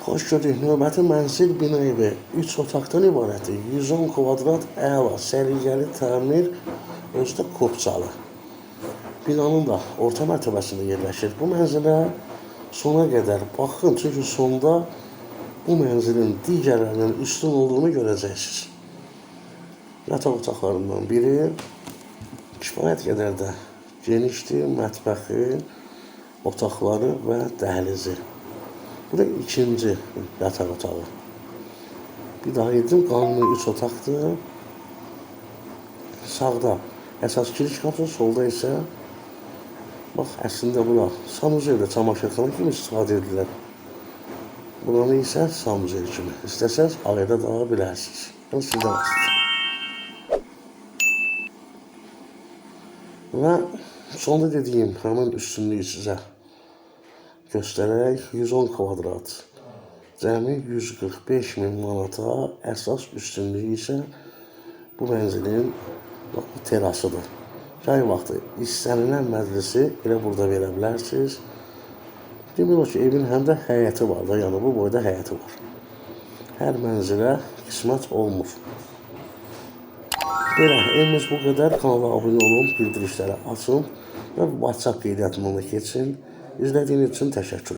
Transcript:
Xoş gördük. Növbəti mənzil bina evi 3 otaqdan ibarətdir. 110 kvadrat əla, səliqəli təmir, özü də kopçalı. Binanın da orta mərtəbəsində yerləşir. Bu mənzilə sona qədər baxın, çünki sonda bu mənzilin digərlərindən üstün olduğunu görəcəksiniz. Yataq otaqlarından biri kifayət qədər də genişdir, mətbəxi, otaqları və dəhlizi. Bu da ikinci yataq otağı. Bir daha dedim, qanuni 3 otaqdır. Sağda əsas giriş qapısı, solda isə bax əslində bura sanuzeldə çamaşırxana kimi istifadə edirlər. Buranı isə sanuzel kimi. İstəsəz ayıra da ala bilərsiniz. Yəni sizdən asılıdır. Və sonda dediyim həmin üstünlüyü sizə göstərək 110 kvadrat. Cəmi 145 min manata əsas üstünlüyü isə bu mənzilin bax, bu terasıdır. Çay vaxtı istənilən məclisi elə burada verə bilərsiniz. Demək olar ki, evin həm də həyəti var da, yəni bu boyda həyəti var. Hər mənzilə qismət olmur. Belə, evimiz bu qədər. Kanala abunə olun, bildirişləri açın və WhatsApp qeydiyyatından da keçin. İzlədiyiniz üçün təşəkkür.